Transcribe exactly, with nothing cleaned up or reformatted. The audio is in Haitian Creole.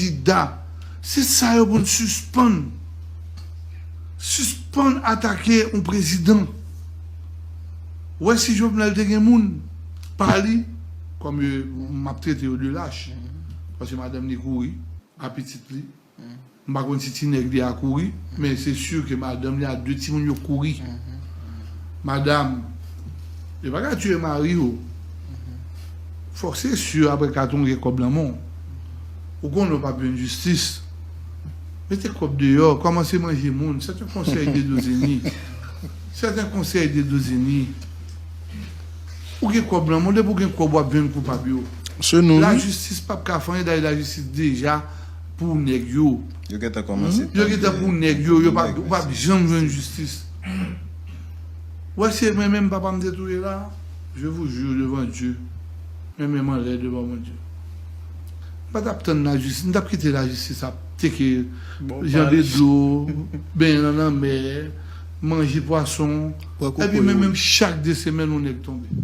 kandida. Se sa yo pou n sispann. Sispann atake yon prezidan. Ou wè si Jovenel te gen moun pa li, kòm yo, m ap trete yo de lach, paske madanm li kouri a pitit li. M pa konn si ti nèg li a kouri, men se si ke madanm li a de timoun yo kouri. Madanm, yo pa ka tiye mari yo. Fòk se si apre katon gen kòb nan men w. Ou konnen w p ap jwenn jistis. Mete kòb deyò, kòmanse manje moun. C'est un conseil de Dozeni. C'est un conseil de Dozeni. Ou gen kòb nan men w, depi w gen kòb w ap jwenn koupab yo. Se nou wi. Lajistis p ap ka fè anyen, dayè lajistis deja pou nèg yo. Yo gentan kòmanse. Yo gentan pou nèg yo, yo p ap, ou p ap janm jwenn jistis. Ou wè se mwen menm papa m te touye la, je vous jure devant Dieu, mwen menm anlè devan Bondye. M pa t ap tann lajistis, m t ap kite lajistis ap teke jan de dlo, benyen nan lanmè, manje pwason. Epi mwen menm chak de semèn yon nèg tonbe.